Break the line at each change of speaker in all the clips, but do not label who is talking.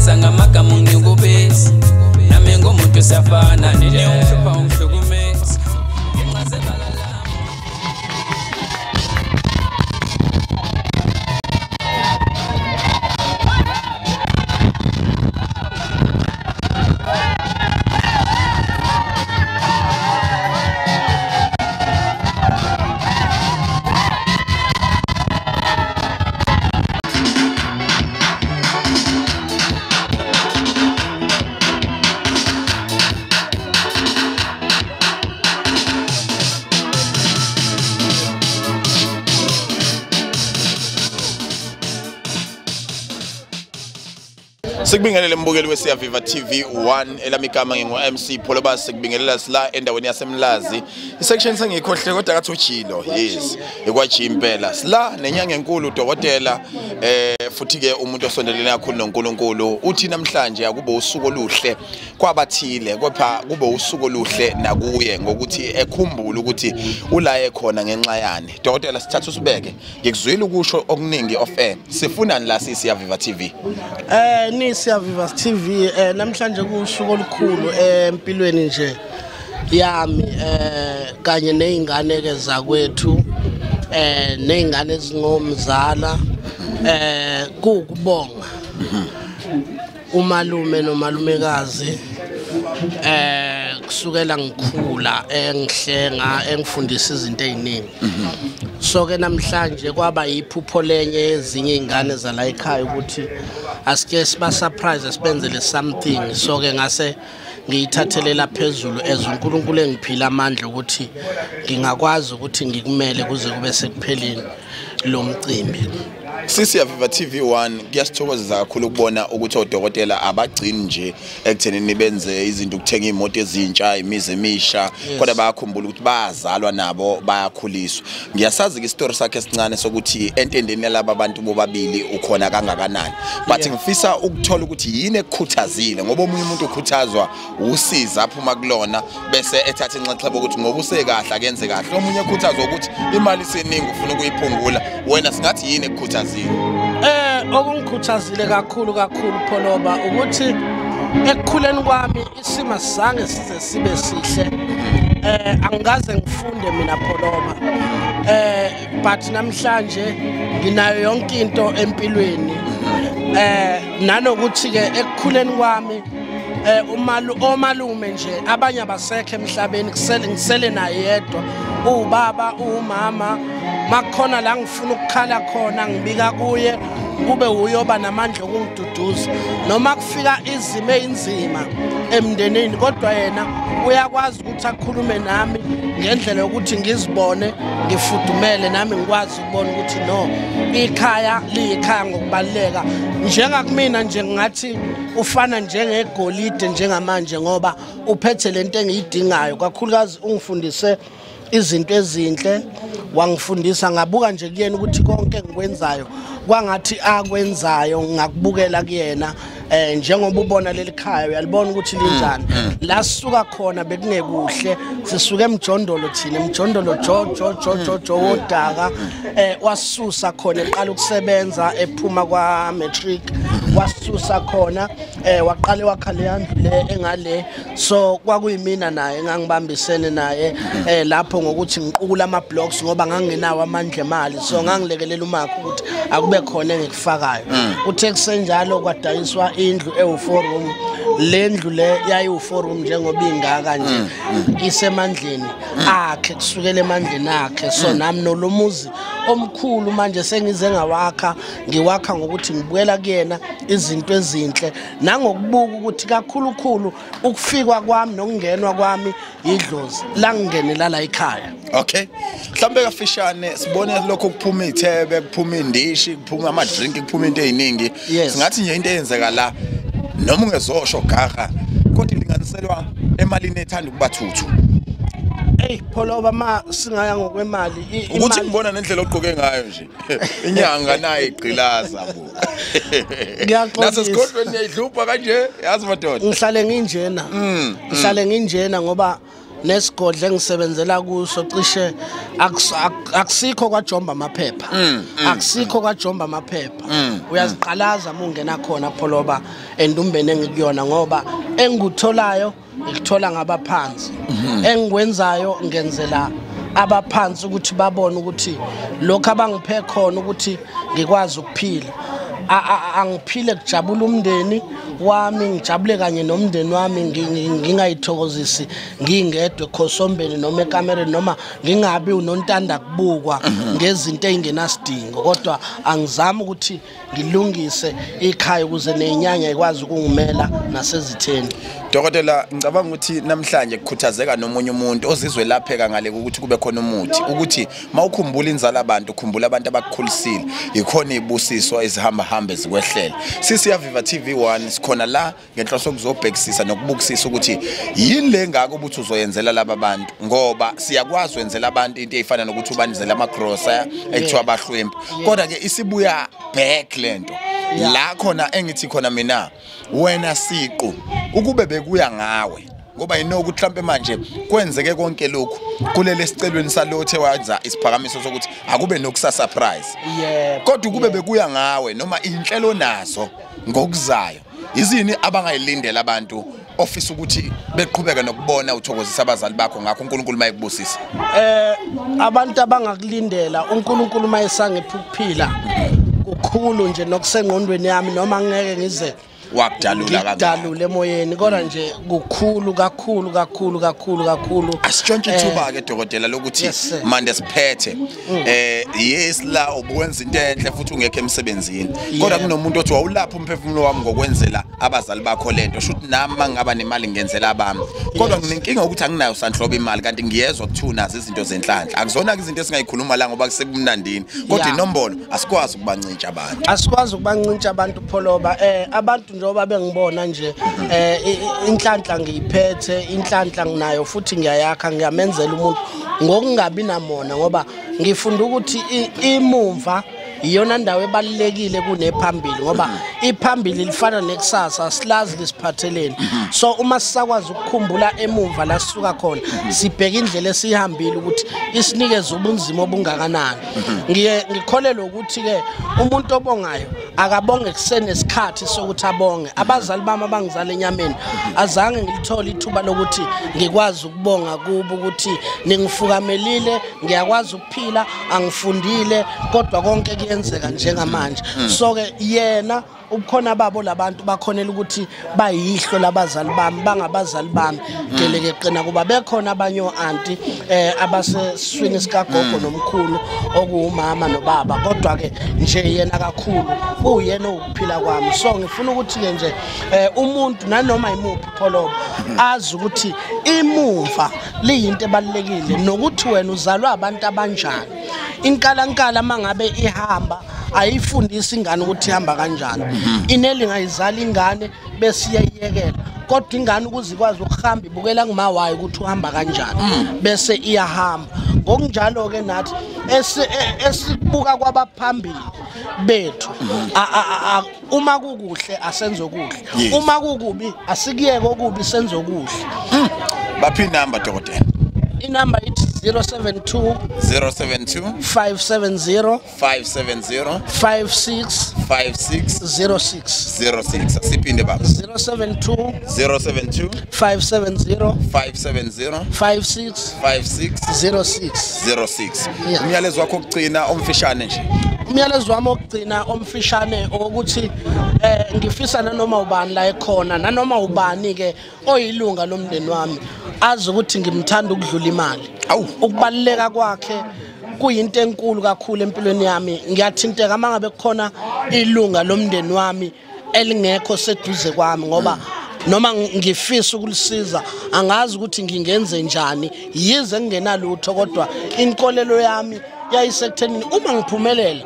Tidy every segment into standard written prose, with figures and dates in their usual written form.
Ngibiza ngamagama ngikubisa nami ngumuntu siyafana nje ungihlupha ungihlukumeza ngenxa zebala lami.
Sikubingelele mbukeli weSiyaviva TV 1 elami igama ngingu MC Pholobas. Sikubingelela sila endaweni yaseMlazi. Isection sengikhohle kodwa kathi ujilo. Yes, ikwaji impela. Sila nenyanga enkulu udokotela futhi ke umuntu osondelene kakhulu noNkulunkulu. Uthi namhlanje akube usuku oluhle kwabathile kodwa kube usuku oluhle nakuye ngokuthi ekhumbule ukuthi ulaye khona ngenxa yani. Dokotela sithatha usibeke. Ngikuzwile ukusho okuningi off air. Sifunani la siSiyaviva TV?
Siyaviva TV namhlanje kusuku olukhulu empilweni nje yami kanye nezingane ke zakwethu nezingane ezingomzala kukubonga umalume nomalumekazi kusukela ngikhula engihlenga engifundisa izinto eziningi. So ke namhlanje kwaba yiphupho lenye ezinye izingane zala ekhaya ukuthi asike siba surprise sibenzele something. So ke ngase ngiyithathelela phezulu as uNkulunkulu engiphila amandla ukuthi ngingakwazi ukuthi ngikumele kuze kube sekupheleni lo mcimbi.
SiSiyaviva TV 1 kuyasithokozisa kakhulu ukubona ukuthi odokotela abagcini nje ekuthenini benze izinto ukuthenga imoto ezintsha, imizi emisha, kodwa bayakhumbula ukuthi bayazalwa nabo bayakhuliswa. Ngiyasazi ke isitori sakhe esincane sokuthi entendeni yalaba abantu bobabili ukhona kangakanani. But ngifisa ukuthola ukuthi yini ekukhuthazile ngoba omunye umuntu ukhuthazwa usiza aphuma kulona bese ethatha inxaxheba ukuthi ngoba usekahle akenze kahle. Omunye ukhuthazwa ukuthi imali iseningi ufuna ukuyiphungula. Wena singathi yini ekukhuthazile?
Okungikhuthazile kakhulu kakhulu Pholoba ukuthi ekukhuleni kwami isimo sange size sibe sihle. Angikaze ngifunde mina Pholoba. But namhlanje nginayo yonke into empilweni. Nanokuthi ke ekukhuleni kwami omalume nje abanye abasekho emhlabeni ngisele naye yedwa ubaba umama makukhona la ngifuna ukukhala khona ngibika kuye kube uyoba namandla okungiduduza noma kufika izimo ezinzima emndenini kodwa yena uyakwazi ukuthi akhulume nami ngendlela yokuthi ngizibone ngifudumele nami ngikwazi ukubona ukuthi no ikhaya liyikhaya ngokubaluleka. Njengakumina nje ngathi ufana njengegolide njengamanje ngoba uphethe lento engiyidingayo kakhulukazi. Ungifundise izinto ezinhle, wangifundisa ngabuka nje kuyena ukuthi konke engikwenzayo kwangathi akwenzayo ngakubukela kuyena. Njengoba ubona leli khaya uyalibona ukuthi linjani. La sisuka khona bekungekuhle, sisuke emjondolo thina, emjondolo jo jo jo jo jo wodaka. Wasusa khona eqala ukusebenza ephuma kwa matric, wasusa khona waqale wakha le yandlu le engale. So kwakuyimina naye engangibambisene naye lapho ngokuthi ngiqukula ama blocks ngoba ngangenawo amandla emali. So ngangilekelela umakho ukuthi akube khona engikufakayo. Uthe kusenjalo kwadayiswa indlu ewu4 room. Le ndlu le yayiwu4 room njengoba ingaka nje isemandleni akhe, kusukela emandleni akhe. So nami nolomuzi omkhulu manje sengize ngawakha, ngiwakha ngokuthi ngibukela kuyena izinto ezinhle nangokubuka ukuthi kakhulukhulu ukufikwa kwami nokungenwa kwami idlozi la ngingenela la ekhaya.
Okay, mhlambe kafishane sibone lokho kuphuma ithebe, kuphuma indishi, kuphuma ama drink, kuphuma into eziningi. Singathi nje into eyenzeka la noma ungezosho gaga kodwa ilinganiselwa emalini ethanda ukuba thuthu.
Hey Pholoba ma singaya ngokwemali
ukuthi ngibona nendlela ogqoke ngayo nje inyanga nayo igqilaza bo.
Ngiyaxolisa.
Nasesigodlweni niyidlupha kanje yazi madoda.
Ngihlale nginjena. Ngihlale nginjena ngoba Nesigodle engisebenzela kuso cishe akusikho kwaJomba amaphepha. Akusikho kwaJomba amaphepha. Uyaziqalaza uma ungena khona Pholoba endumbeni engikuyona, ngoba engikutholayo ngikuthola ngabaphansi. Engikwenzayo ngenzela abaphansi ukuthi babone ukuthi lokho abangiphe khona ukuthi ngikwazi ukuphila. Angiphile kujabula umndeni wami, ngijabule kanye nomndeni wami, ngingayithokozisi ngingedwa ekhosombeni noma ekamereni, noma ngingabi unontanda kubukwa ngezinto ezingenasidingo, kodwa angizami ukuthi ngilungise ikhaya ukuze nezinyanya ikwazi ukungimela nasezitheni.
Dokotela, ngicabanga ukuthi namhlanje kukhuthazeka nomunye umuntu ozizwe lapheka ngale ukuthi kube khona umuthi, ukuthi mawukhumbula inzala abantu, ukhumbula abantu abakukhulisile, ikhona izibusiso ezihamba hambe zikwehlela. Sisiyaviva TV1 sikhona la ngenhloso yokuzobhekisisa nokubukisisa ukuthi yini le ngako ukuthi uzoyenzela laba bantu, ngoba siyakwazi wenzela abantu into ezifana nokuthi ubanizele amagrosa ekuthiwa bahlwempu, kodwa ke isibuya back lento la khona engithi khona mina wena siqu ukube bekuya ngawe, ngoba yino ukuthi mhlambe manje kwenzeke konke lokhu kulele sicelweni salothe wenza isiphakamiso sokuthi akube nokusa surprise.
Yebo.
Kodwa ukube bekuya ngawe noma inhlelo nazo ngokuzayo, izini abangayilindela abantu ofisa ukuthi beqhubeke nokubona uthokozisa abazali bakho ngakho uNkulunkulu mayekubusisa?
Abantu abangakulindela uNkulunkulu mayesangipha ukuphila kukhulu nje nokusengqondweni yami, noma ngeke ngize
wakudalula
ngikudalule emoyeni, kodwa nje kukhulu kakhulu kakhulu kakhulu kakhulu.
Asitshontshe ithuba ke dokotela lokuthi manje siphethe yes la ubuwenza into enhle futhi ungekho emsebenzini, kodwa kunomuntu othi wawulapha umphefumulo wami ngokwenzela abazali bakho lento, shuthi nami mangaba nemali ngenzela abami, kodwa nginenkinga ukuthi anginayo sanhlobo imali, kanti ngiyezwa kuthiwa nazo izinto zenhlanhla. Akuzona izinto esingayikhuluma la ngoba kusebumnandini, kodwa inombolo asikwazi ukubancintsha abantu.
Asikwazi ukubancintsha abantu Pholoba. Abantu njengoba bengibona nje inhlanhla ngiyiphethe, inhlanhla nginayo futhi ngiyayakha, ngiyamenzela umuntu ngokungabi namona, ngoba ngifunda ukuthi imumva iyona ndawo ebalulekile kunephambili, ngoba iphambili lifana nekusasa, silazi lisiphatheleni. So uma sisakwazi ukukhumbula emumva la sisuka khona, sibheka indlela esihambile ukuthi isinikeze ubunzima obungakanani. Ngiye ngikholelwa ukuthi ke umuntu obongayo akabonge kusenesikhathi sokuthi abonge. Abazali bami abangizala enyameni azange ngilithole ithuba lokuthi ngikwazi ukubonga kubo ukuthi ningifukamelile, ngiyakwazi ukuphila, angifundile, kodwa konke kuyenzeka njengamanje. So ke yena ubukhona babo labantu bakhonela ukuthi bayihlo labazali bami, bangabazali bami gelekeqina, kuba bekhona abanye o-anti abaseswini sikagogo nomkhulu okuwumama nobaba, kodwa ke nje yena kakhulu uyena ukuphila kwami. So ngifuna ukuthi ke nje umuntu nanoma imuphi Pholoba azi ukuthi imumva liyinto ebalulekile, nokuthi wena uzalwa abantu abanjani. Inkalankala mangabe ihamba ayifundisi ingane ukuthi ihamba kanjani. Ineli ngayizala ingane bese iyayiyekela, kodwa ingane ukuze ikwazi ukuhamba ibukela kuma wayo ukuthi uhamba kanjani bese iyahamba. Ngokunjalo ke nathi esibuka kwabaphambili bethu, uma kukuhle asenze okuhle, uma kukubi asikuyeke okubi senze okuhle.
Baphi inamba dokotela?
Inamba ithi 072
072
570
570
56
56
06
06. Siphinde baba.
072
072
570
570
56
56
06
06. Umyalezo wakho okugcina omfishane nje.
Umyalezo wami okugcina omfishane ukuthi ngifisa nanoma ubani la ekhona, nanoma ubani ke oyilunga lomndeni wami azi ukuthi ngimthanda ukudlula imali. Ukubaluleka kwakhe kuyinto enkulu kakhulu empilweni yami. Ngiyathinteka mangabe kukhona ilunga lomndeni wami elingekho seduze kwami, ngoba noma ngifisa ukulisiza angazi ukuthi ngingenze njani, yize ngingenalutho, kodwa inkolelo yami yayisekutheni uma ngiphumelela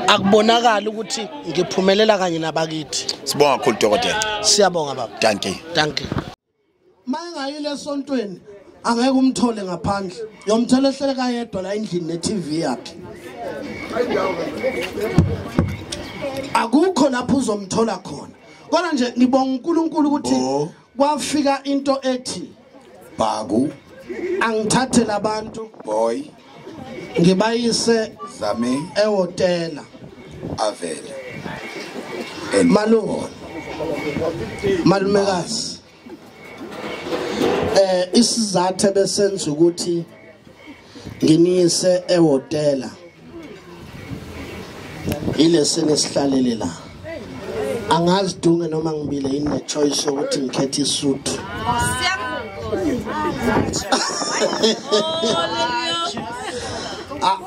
akubonakali ukuthi ngiphumelela kanye nabakithi.
Sibonga kakhulu dokotela.
Siyabonga baba.
Thank you.
Thank you. Mayengayile esontweni angeke umthole ngaphandle, yomthole ehlele kayedwa la endlini ne-TV yakhe. Akukho lapho uzomthola khona. Kodwa nje ngibonga uNkulunkulu ukuthi kwafika into ethi
Baku
Angithathe labantu
boy
ngibayise
zame
ehotela
avela.
Malume, malumekazi, isizathu besenza ukuthi nginiyise ehotela ilesene sihlalele la. Angazi dunge noma ngibile ine choice ukuthi ngikhethe isuthu.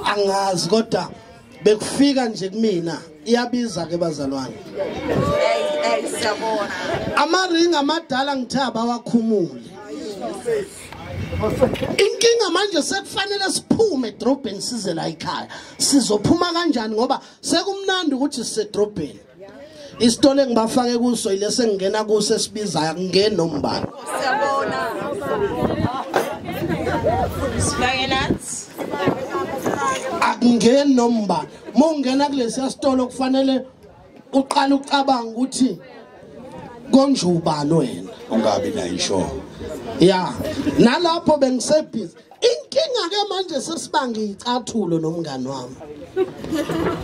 Angazi kodwa bekufika nje kumina iyabiza ke bazalwane. Amaringi amadala ngithe abawakhumule. Inkinga manje sekufanele siphume edrobheni size la ekhaya. Sizophuma kanjani ngoba sekumnandi ukuthi sisedrobheni. Isitolo engibafake kuso ilese ngingena kuso esibizayo akungeni nombani.
Siyabona.
Akungeni nombani. Mawungena kulesiya sitolo kufanele uqale ucabanga ukuthi konje ubani wena.
Ungabi na insure.
Ya, nalapho bengisebhizi. Inkinga ke manje sesibanga icathulo nomngani wami.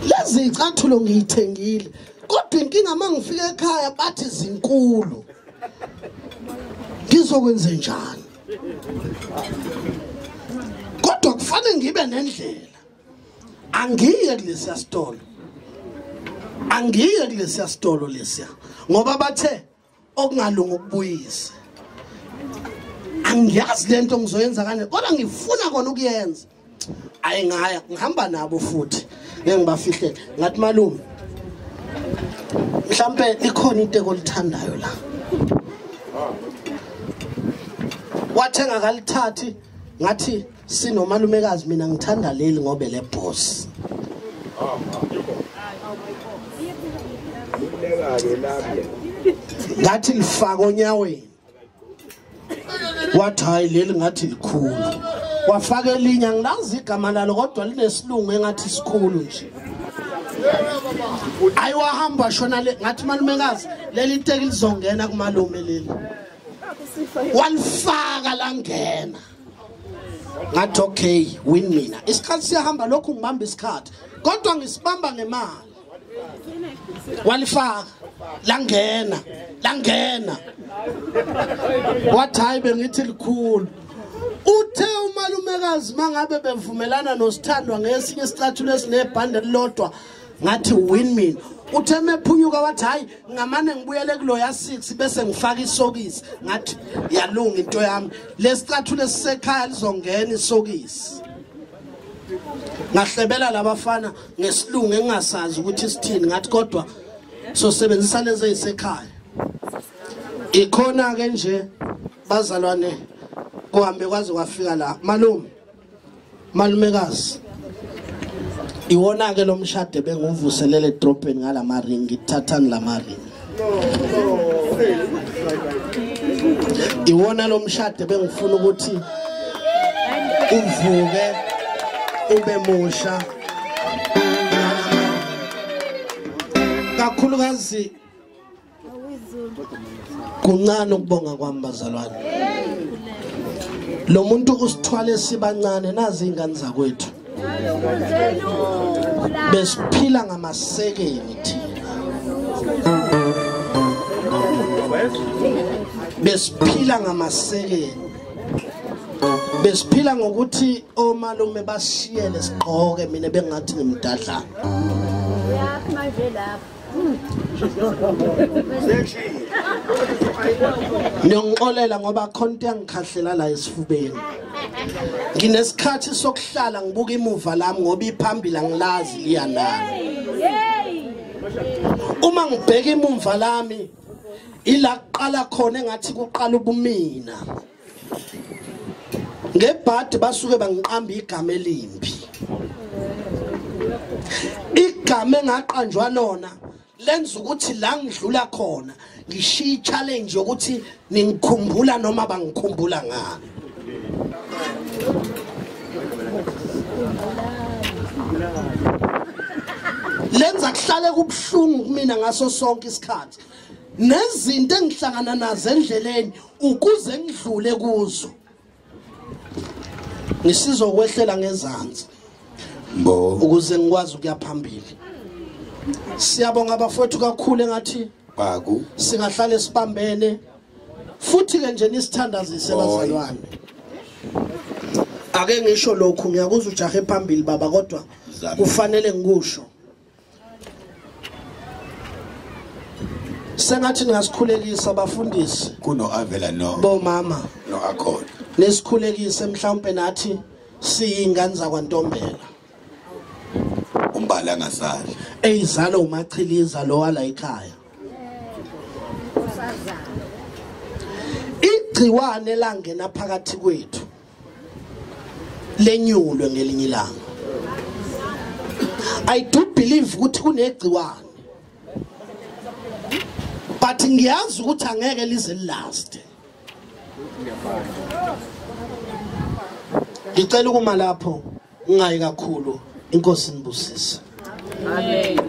Lezi icathulo ngiyithengile. Kodwa inkinga mangifika ekhaya bathi zinkulu. Ngizokwenza njani? Kodwa kufanele ngibe nendlela. Angiye kulesiya sitolo. Angiye kulesiya sitolo lesiya. Ngoba bathe okungalunga ukubuyisa. Angiyazi lento ngizoyenza kanje kodwa ngifuna kona ukuyenza. Ayi ngaya ngihamba nabo futhi ngeke ngibafihlele. Ngathi malume mhlambe likhona iteko olithandayo la. Wathenga kalithathi ngathi sinomalumekazi mina ngithanda leli ngoba le boss. Ngathi lifaka onyaweni. Wathi hayi leli ngathi likhulu. Wafaka elinye angilazi igama lalo kodwa linesilungu engathi sikhulu nje. Ayi wahamba shona le ngathi malumekazi leli teki lizongena kumalume leli. Walifaka langena. Ngathi okay win mina. Isikhathi siyahamba lokhu ngibamba isikhathi kodwa ngisibamba ngemali. Walifaka langena langena. Wathi hayi bengithi likhulu. Uthe umalumekazi mangabe bevumelana nosithandwa ngesinye isicathulo esinebhande elilodwa ngathi win mina. Uthe mephunyuka wathi hayi ngamane ngibuyele kuloya 6 bese ngifaka isokisi. Ngathi yalunga into yami, lesicathulo esisekhaya lizongena isokisi. Ngahlebela labafana ngesilungu engingasazi ukuthi sithini ngathi kodwa sosebenzisa lezi ezisekhaya. Ikhona ke nje bazalwane kuhambe kwaze kwafika la. Malume, malumekazi, iwona ke lo mshado benguvuselele edrobheni ngalamaringi. Thathani lamaringi. Iwona lo mshado bengifuna ukuthi uvuke ube musha kakhulukazi. Kuncane ukubonga kwami bazalwane. Lo muntu usithwale sibancane nazi ingane zakwethu. Besiphila ngamasekeni thina. Besiphila ngamasekeni. Besiphila ngokuthi omalume basishiyele sigqoke mina bengathi ngimdadlana. Ngiyongixolela ngoba khona into yangikhahlela la esifubeni. Nginesikhathi sokuhlala ngibuka imuva lami ngoba iphambili angilazi liyanani. Uma ngibheka imuva lami ila kuqala khona engathi kuqala ubumina. Ngebhadi basuke bangiqamba igama elimbi. Igama engaqanjwa lona lenza ukuthi la ngidlula khona ngishiya i-challenge yokuthi ningikhumbula noma bangikhumbula ngani. Lenza kuhlale kubuhlungu kumina ngaso sonke isikhathi. Nezinto engihlangana nazo endleleni ukuze ngidlule kuzo Ngisizokwehlela ngezansi
Mbo
ukuze ngikwazi ukuya phambili. Siyabonga abafowethu kakhulu, engathi
baku
singahlale sibambene futhi ke nje nisithandazise bazalwane. Ake ngisho lokhu, ngiyakuzwa ujahe phambili baba, kodwa kufanele ngikusho. Sengathi ningasikhulekisa abafundisi
kuno avela no
bomama
no akhona,
nisikhulekise mhlawumbe nathi siyingane zakwaNtombela.
Umbala angasali
eyizalo uMachiliza lo wala ekhaya. Igciwane langena phakathi kwethu lenyulwe ngelinye ilanga. I do believe ukuthi kunegciwane, but ngiyazi ukuthi angeke lize last. Ngicela ukuma lapho ngingayi kakhulu. Inkosi nibusise.
Amen.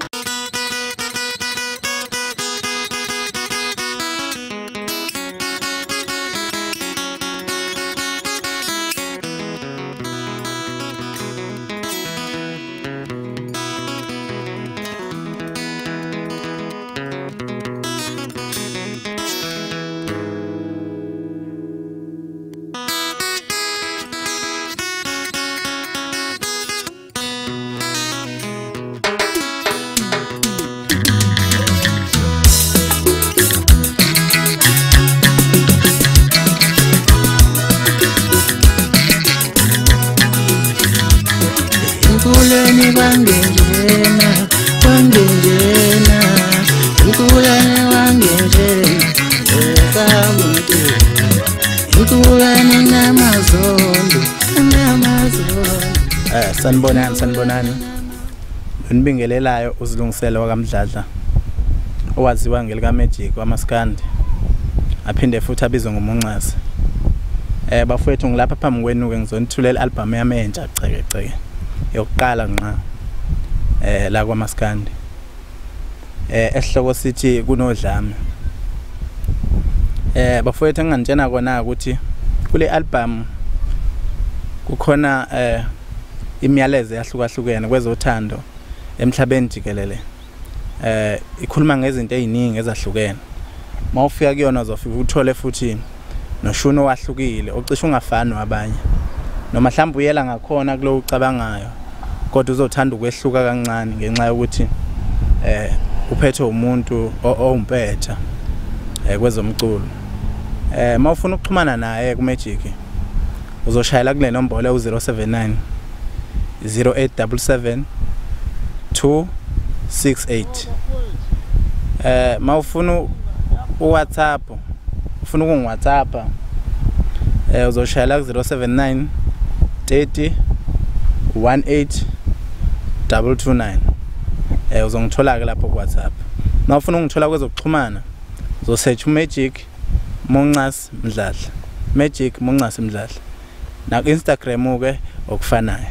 Sanibonani, sanibonani. Nibingelelayo uzilungisela wakaMdladla owaziwa ngelika Magic wamaskandi, aphinde futhi abizwe ngoMuncazi. Bafowethu ngilapha phambi kwenu ke ngizonithulela album yami entsha ceke ceke yokuqala nqa la kwaMaskandi. Esihloko sithi kunodlame. Bafowethu enginganitshena kona ukuthi kule album kukhona imiyalezo yahlukahlukene kwezothando emhlabeni jikelele. Ikhuluma ngezinto eziningi ezahlukene. Mawufika kuyona uzofika uthole futhi noshuno wahlukile ocishe ungafani wabanye, noma mhlawumbe uyela ngakhona kulo ucabangayo, kodwa uzothanda ukwehluka kancane ngenxa yokuthi uphethwe umuntu owumpetha kwezomculo. Mawufuna ukuxhumana naye ku Magic uzoshayela kule nombolo u079 0877 268. Mawufuna uWhatsApp, ufuna ukungiWhatsApp uzoshayela ku 079 30 18 229. Uzongithola ke lapho ku WhatsApp. Mawufuna ungithola kwezokuxhumana uzosearch uMagic Muncasi Mdladla, Magic Muncasi Mdladla, na ku Instagram ke okufanayo.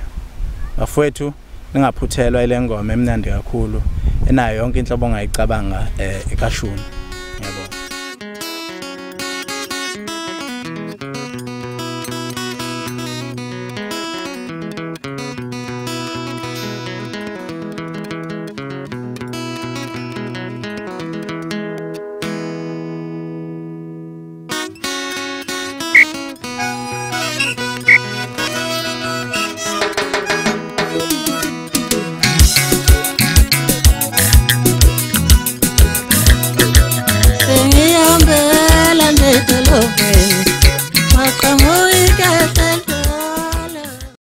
Bafowethu ningaphuthelwa ile ngoma emnandi kakhulu enayo yonke inhlobo ongayicabanga ekashuni.